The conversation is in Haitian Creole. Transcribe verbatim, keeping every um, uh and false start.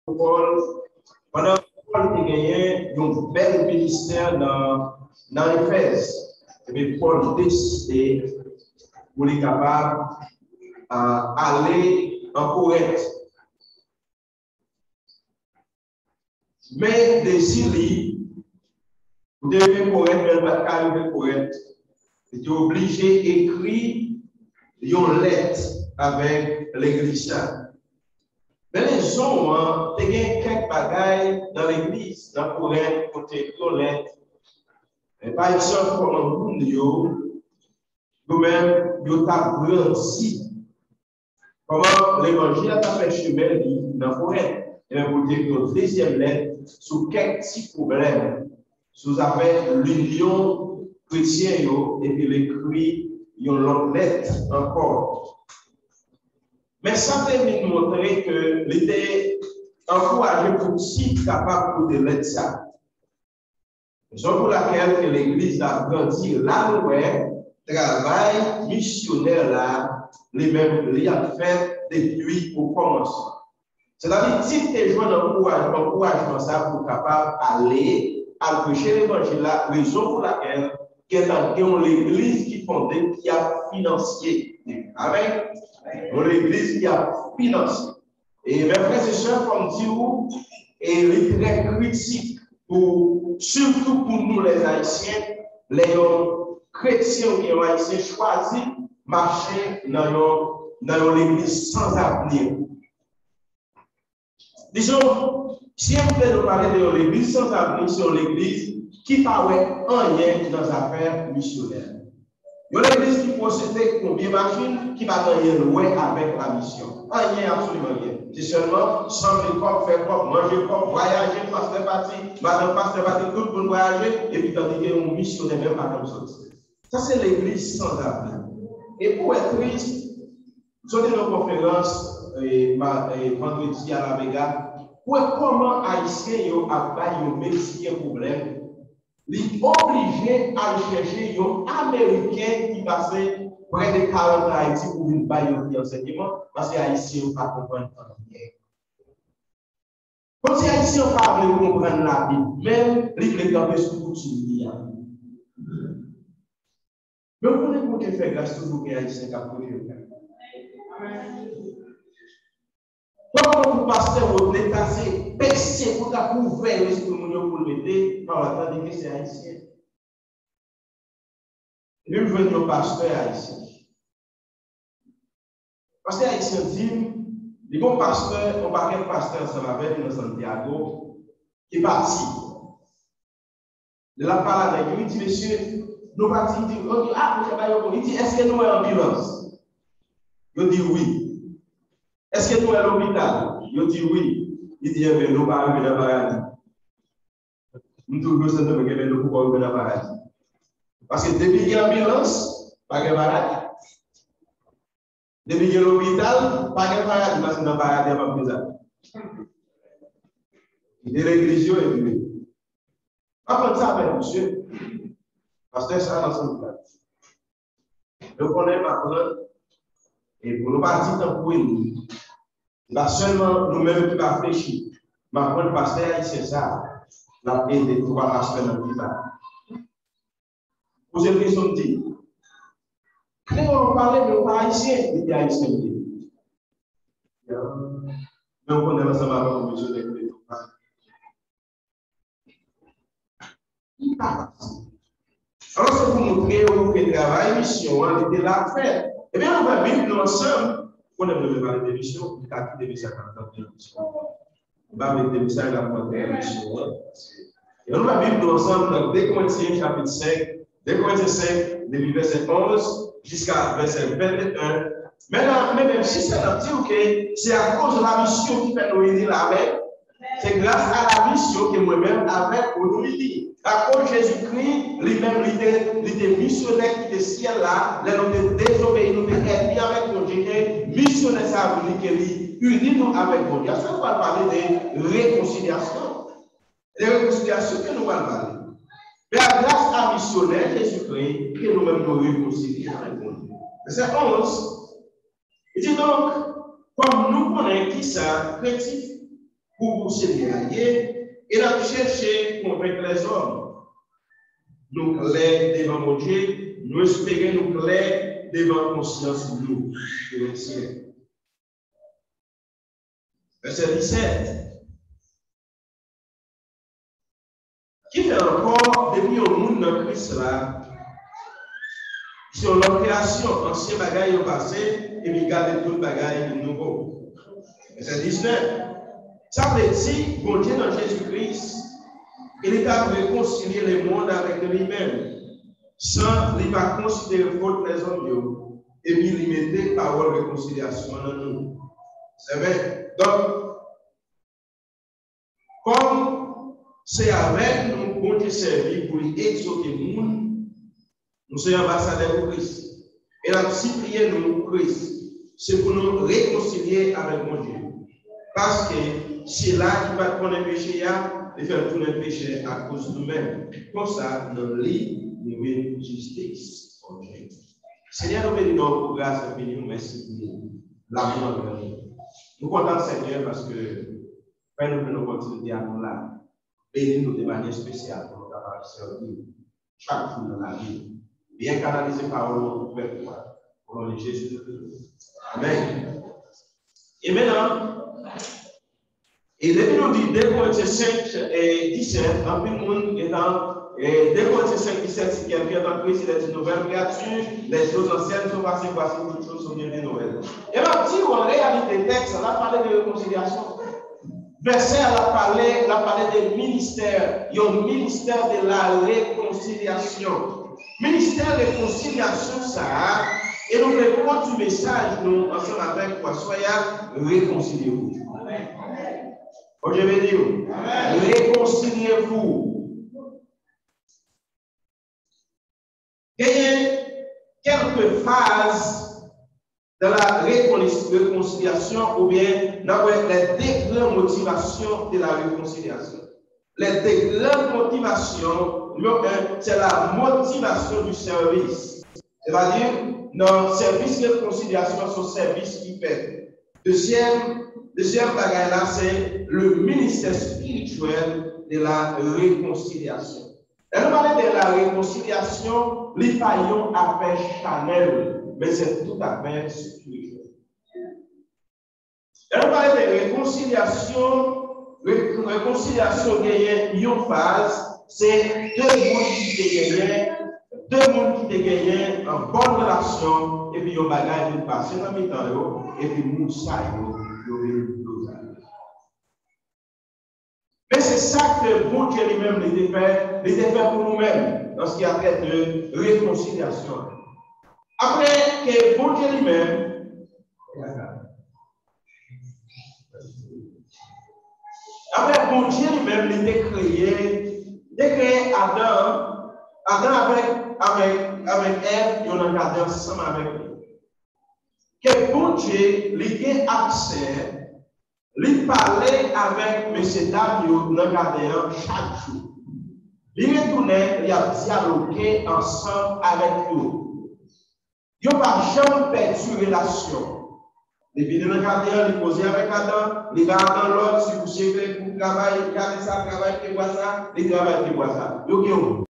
Pòl, pandan Pòl te genyen yon bèl ministè nan, nan Efèz, epi Pòl deside pou li kapab, a, ale an Korent. Men dezi li pou te rive Korent, men l pa t ka rive Korent. Li te oblije ekri yon lèt avèk legliz la. Men rezon an, te gen kèk bagay nan legliz, nan Korent, kote yo lèt. Men pa egzanp, kòman moun yo, yo menm, yo t ap grandi. Kòman levanjil la t ap fè chemen li nan Korent? Ebyen, pou l te ekri yon dezyèm lèt sou kèk ti pwoblèm, sou zafè linyon kretyen yo, epi l ekri yon lòt lèt ankò. Men sa te vin montre ke li te ankouraje pou Tit kapab koute lèt sa. Rezon pou lakèl ke legliz la grandi la, nou wè travay misyonè la, li menm, li ap fèt depi okòmansman. Sètadi, Tit te jwenn ankouraj-, ankourajman sa pou kapab ale, al preche levanjil la, rezon pou lakèl gentan gen yon legliz ki fonde, ki ap finanse. Amèn. Yon legliz ki ap finanse. E men frè e sè, fò m di w, e li trè kritik pou, sitou pou nou lè Ayisyen, lè yon kretyen oubyen yon Ayisyen chwazi mache nan yon, nan yon legliz sanzavni. Dizon, si m vle nou pale de yon legliz sanzavni, se yon legliz ki pa wè anyen nan zafè misyonè. Yon legliz ki posede konbyen machin ki pa gen anyen l wè avèk lamisyon. Anyen, absoliman anyen. Se sèlman sanble kòb, fè kòb, manje kòb, vwayaje, pastè pati, madanm pastè pati, tout moun vwayaje, epi tandike yon misyonè menm pa janm soti. Sa se legliz sanzavni. E pou wè tris, m sot nan yon konferans, e, ma-, e, vandredi a La Vega, pou wè kòman Ayisyen yo ap bay yon Meksiken pwoblèm. Li oblije al chèche yon Ameriken ki pase prè de karant an Ayiti pou vin bay yon ti ansèyman, paske Ayisyen yo pa konprann anyen. Kòmsi Ayisyen an pa vle konprann Labib, menm li vle kanpe sou koutim li a. Men w konnen pou Bondye fè gras, toujou gen Ayisyen k ap kote yo. Kòman pou pastè Rodney ta se pese pou ta kouvè lespri moun yo pou l mete, pa w tande ke se Ayisyen. Epi m jwenn yon pastè ayisyen. Pastè ayisyen di m, li gon pastè, yon pakèt pastè ansanm avè l nan Santiago, ki pati. Lè l ap pale avèk yo, li di, "Mesye, nou pati." Li di, "Ok, ah, mesye, ba yo bon." Li di, "Èske nou wè anbilans?" Yo di, "Wi." "Èske nou wè lopital?" Yo di, "Wi." Li di, "Enben, nou pa rive nan paradi." M toujou santi mwen gen lè nou poko rive nan paradi. Paske depi gen anbilans, pa gen paradi. Depi gen lopital, pa gen paradi, paske nan paradi a p ap gen zam. Kite legliz yo epi. M aprann sa avèk misye. Pastè sa nan Santiago. Nou konnen m aprann, e pou nou pa di tankou e nou, se pa sèlman nou menm ki pa flechi. M aprann pastè ayisyen sa, l ap ede twa pastè nan peyi sa. Poze l kesyon, m di, "Kreyòl w pale, men w pa ayisyen?" Li di, "Ayisyen m ye." Men w konnen ansanm avèk yon misyonè ki te tou pale. Li pa fasil. Alò, se pou montre w ke travay misyon an, li te la fèt. Ebyen, nou va viv nou ansanm. Konnen mwen pale de misyon, m ka kite mesaj la nan misyon. M pa vle kite mesaj la nan misyon an. E nou va viv nou ansanm nan de Korentyen chapit senk, de Korentyen senk, depi vèsè onz jiska vèsè venteyen. Men la, men menm si sa n ap di w ke se akoz lamisyon ki fè nou ini la, men se gras a lamisyon ke mwen menm avèk ou nou ini. Akoz Jezikri, li menm, li te, li te misyonè ki te syèl la, lè nou te dezobeyi, nou te ènmi avèk Bondye, e misyonè sa a vini ke li ini nou avèk Bondye. Sa nou pral pale de rekonsilyasyon. De rekonsilyasyon ke nou pral pale. Men a gras a misyonè Jezikri, ke nou menm nou rekonsilye avèk Bondye. Vèsè onz, li di, "Donk, kòm nou konnen kisa krentif pou Senyè a ye, e n ap chèche konvenk lèzòm. Nou klè devan Bondye, nou espere nou klè devan konsyans nou. Vèsè disèt. Kifè ankò, depi yon moun nan Kris la, se yon lòt kreyasyon, ansyen bagay yo pase, epi gade tout bagay vin nouvo. Vèsè diznèf. Sa vle di, Bondye nan Jezi Kris, e li t ap rekonsilye lemonn avèk li menm, san li pa konsidere fòt lèzòm yo, epi li mete pawòl rekonsilyasyon an nan nou. Sèmen. Donk, kòm se avèk nou Bondye sèvi pou li egzote moun, nou se anbasadè pou Kris. E l ap sipliye nou, Kris, se pou nou rekonsilye avèk Bondye. Paske sila ki pa t konnen peche a, li fè l tounen peche akoz nou menm. Konsa, nan li, nou vin jistis Bondye. Senyè, nou beni nou pou gras w, beni w, mèsi pou lamou an nou. Nou kontan, Senyè, paske fè nou jwenn opòtinite a nou la. Beni nou de manyè espesyal pou nou kapab sèvi w chak jou nan lavi nou. Byen kanalize pawòl ou pou pèp ou a. O non de Jezi de Nazarèt. Amèn. E mentnan, e depi nou di de Korentyen senk, e disèt, anpil moun gentan, e de Korentyen senk disèt, si quelqu'un est en Christ, il est une nouvelle créature, les choses anciennes sont passées, voici toutes choses sont devenues nouvelles. E m ap di w, an reyalite, tèks la pale de rekonsilyasyon. Vèsè a la pale, la pale de ministè, yon ministè de la rekonsilyasyon. Ministè rekonsilyasyon sa a, e nou vle pwodui mesaj nou ansanm avèk ou aswè a, rekonsilye w. Bondye beni w. Rekonsilye w. Genyen kèlke faz de la réconciliation, oubyen n ap wè les deux grandes motivations de la réconciliation. Les deux grandes motivations, numéro un, c'est la motivation du service. Sètadi, nan sèvis rekonsilyasyon, se yon sèvis ki fèt. Dezyèm, dezyèm bagay la, se le ministère spirituel de la réconciliation. Lè nou pale de la rekonsilyasyon, li pa yon afè chanèl, men se tout afè espirityèl. Lè nou pale de rekonsilyasyon, re-, rekonsilyasyon genyen yon faz, se de moun ki te genyen, de moun ki te genyen an bòn relasyon, epi yon bagay vin pase nan mitan yo, epi moun sa yo, yo vin bloze. Men se sa ke Bondye li menm li te fè, li te fè pou nou menm, nan ce qui a trait de réconciliation. Apre ke Bondye li menm, apre Bondye li menm li te kreye, te kreye Adan, Adan avèk, avèk, avèk Èv, yo nan jaden ansanm avèk li. Ke Bondye li gen aksè Li pale avèk mesyedam yo nan jaden an chak jou. Li retounen, li ap dyaloge ansanm avèk yo. Yo pa janm pèdi relasyon. Li vini nan jaden an, li koze avèk Adan, li ba Adan lòd, si ou se vle pou travay, gade sa, travay pyebwa sa, li travay pyebwa sa. Yo gen yon